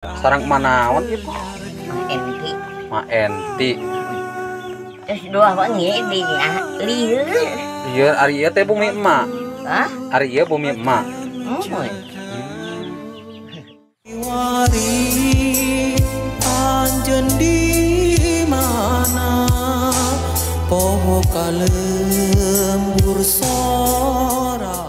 Sarang manaon ieu? Enti. Ma enti. Terus dua wangi di lieur. Lieur ari ieu teh bumi emak. Hah? Ari ieu bumi emak. Wari anjeun di mana poho kalembur sora.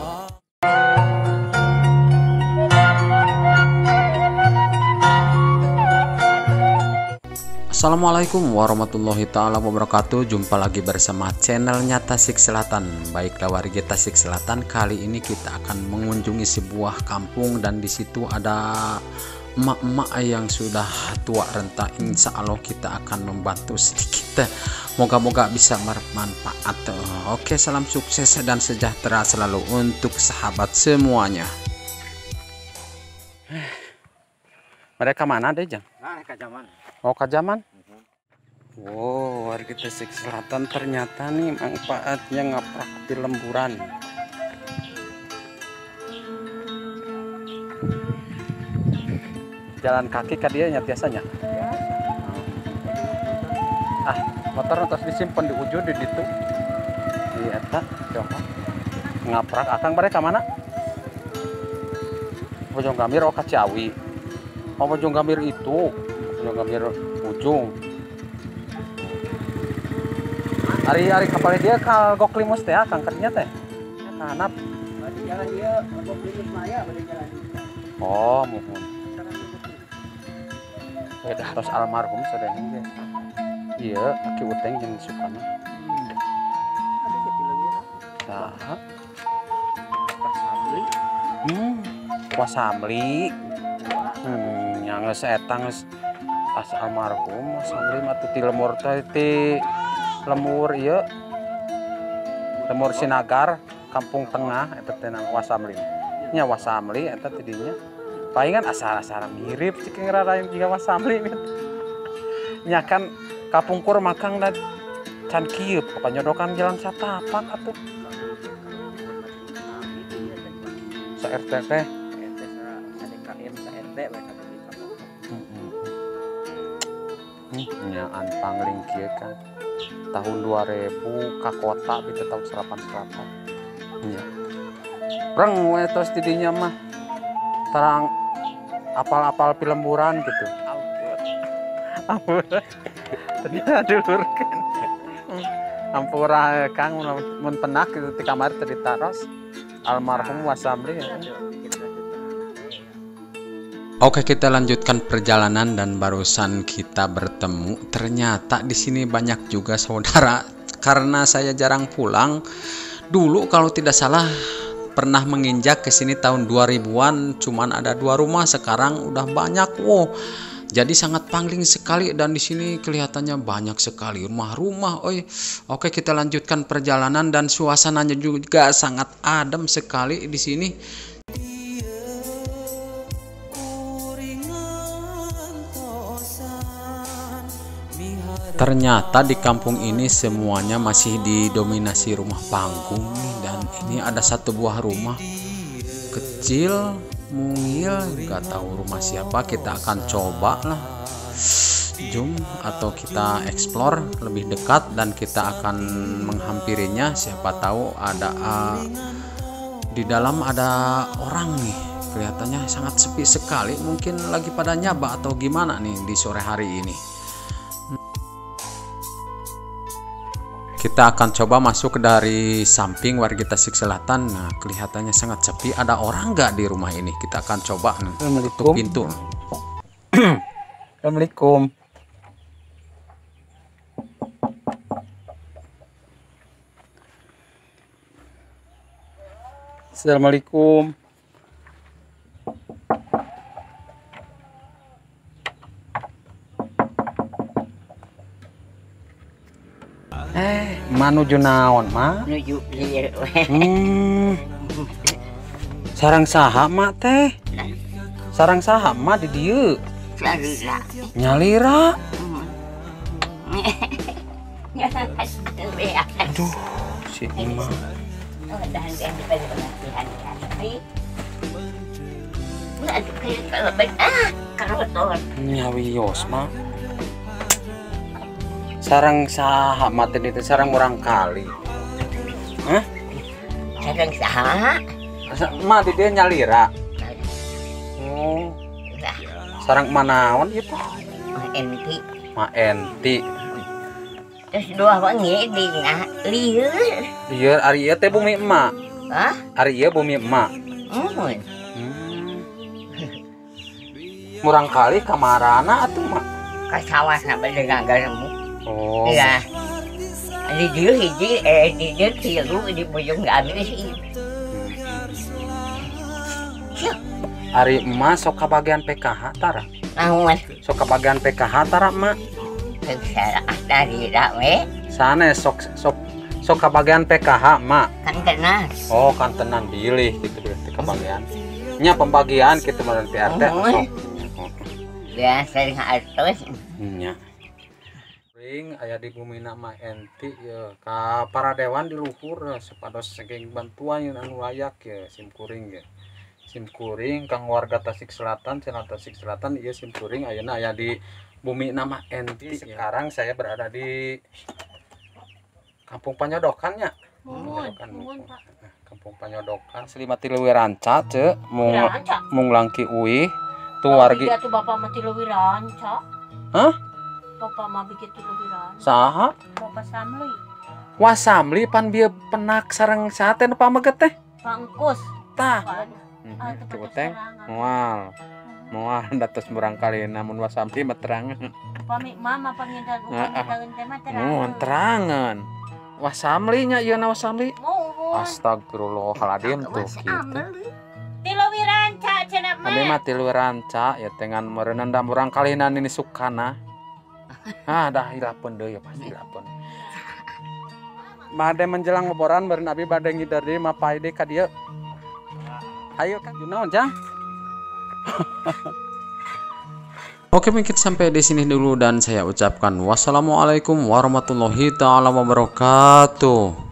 Assalamualaikum warahmatullahi taala wabarakatuh. Jumpa lagi bersama channelnya Tasik Selatan. Baiklah warga Tasik Selatan, kali ini kita akan mengunjungi sebuah kampung dan di situ ada emak-emak yang sudah tua renta. Insya Allah kita akan membantu sedikit. Moga-moga bisa bermanfaat. Oke, salam sukses dan sejahtera selalu untuk sahabat semuanya. Mereka mana deh, Jang? Nah, Kajaman. Oh, Kajaman? Wow, warga Tasik Selatan ternyata nih manfaatnya ngaprak di lemburan. Jalan kaki ka dieu nya biasanya. Ah, motor terus disimpan di ujung di ditu. Di eta coba. Ngaprak akang mereka mana? Bojong Gambir oh ka Ciawi. Oh, Bojong Gambir itu. Bojong Gambir ujung. Ari-ari kapal dia kal gok limus teh akang kadinya teh. Ka handap. Bade jalan ieu gok limus mah aya bade jalan. Oh, muhun. Beda tos almarhum sadaya ge. Ieu aki uteng jeung sukana. Tah. Wasamli. Wasamli. Nya geus eta geus as almarhum wasamli mah ti lemur teh ti lemur ieu lemur Sinagar Kampung Tengah eta teh nang Wasamli. Nya Wasamli eta ti dinya. Palingan asal-asal mirip cik ngararain jiga Wasamli gitu. Nya kan kapungkur makang da can kieu panyodokan jalan satapak atuh. Sa RT teh. RT sa DKM sa RT we ka di kampung. Nyaan pangling kieu kan. Tahun 2000 ka kota gitu tahun 88. Nya. Preng we tos di dinya mah. Terang apal-apal pilemburan gitu. Ampun. Ternyata dulur kan. Ampura Kang mun penak gitu di kamar teu ditaros almarhum Wasamli. Oke, kita lanjutkan perjalanan dan barusan kita bertemu. Ternyata di sini banyak juga saudara. Karena saya jarang pulang. Dulu kalau tidak salah pernah menginjak ke sini tahun 2000-an, cuman ada 2 rumah, sekarang udah banyak. Wow. Jadi sangat pangling sekali dan di sini kelihatannya banyak sekali rumah-rumah. Oi. Oke, kita lanjutkan perjalanan dan suasananya juga sangat adem sekali di sini. Ternyata di kampung ini semuanya masih didominasi rumah panggung nih, dan ini ada satu buah rumah kecil mungil, nggak tahu rumah siapa. Kita akan coba lah zoom atau kita explore lebih dekat dan kita akan menghampirinya. Siapa tahu ada di dalam ada orang nih. Kelihatannya sangat sepi sekali, mungkin lagi pada nyaba atau gimana nih di sore hari ini. Kita akan coba masuk dari samping warga Tasik Selatan. Nah, kelihatannya sangat sepi. Ada orang nggak di rumah ini? Kita akan coba nih, tutup pintu. Assalamualaikum. Assalamualaikum. Manuju naon, Ma? Nuju ieu we. Sarang saha, Ma teh? Sarang saha, Ma di dieu? Nyalira. Nyalira? Aduh, si Ima. Karoton. Nya wios mah. Sareng saha mati itu sareng murang kali. Hah? Sareng saha? Emak di dia nyalira. Oh. Sareng manaon ieu teh? Ma enti. Ma enti. Terus dua wengi di lieur. Lieur ari ieu teh bumi emak. Hah? Ari ieu bumi emak. Muhun. Murang kali kamarana atuh mak? Ka sawah sampe dengan garemu. Oh. Iya. Di dieu hiji di dieu tilu di bujung gamis. Ari emak sok kabagian PKH tara? Naon? Sok kabagian PKH tara emak? Dari we. Sanes sok kabagian PKH emak. Kantenan. Oh, kantenan bilih gitu berarti kebagian. Nya pembagian gitu meureun PRT sok. Biasa atos. Nya. Ring aya di bumi nama enti ya ka para dewan di luhur supados saking bantuan anu layak ya simkuring ya. Simkuring kang warga Tasik Selatan, channel Tasik Selatan ieu simkuring ayeuna aya di bumi nama enti. Sekarang saya berada di Kampung Panyodokan nya. Muhun, Pak. Kampung Panyodokan selima ti Leuwi Ranca ce mung langki uih tu wargi. Tuh bapak mah ti Leuwi Ranca. Hah? Bapak mah bikin ti Leuwi Ranca. Saha? Bapak Samli. Wah Samli pan bieu penak sareng saha teh nu pameget teh? Pangkus. Tah. Teu teh moal. Moal datos murang kali namun Wah Samli mah terang. Upami mama pangindan upami daun teh mah terang. Mun terangan. Wah Samli nya ieu na Wah Samli. Astagfirullahaladzim tuh gitu. Ti Leuwi Ranca cenah mah. Abi mah ti Leuwi Ranca ya tengan meureunna da murang kalina nini sukana. Ah dah hilapeun deui ya pasti hilapeun. Bade menjelang leboran meureun abi bade ngider deui mapay deui ka dieu. Ayo kan naon jang? Oke, mungkin sampai di sini dulu dan saya ucapkan wassalamualaikum warahmatullahi taala wabarakatuh.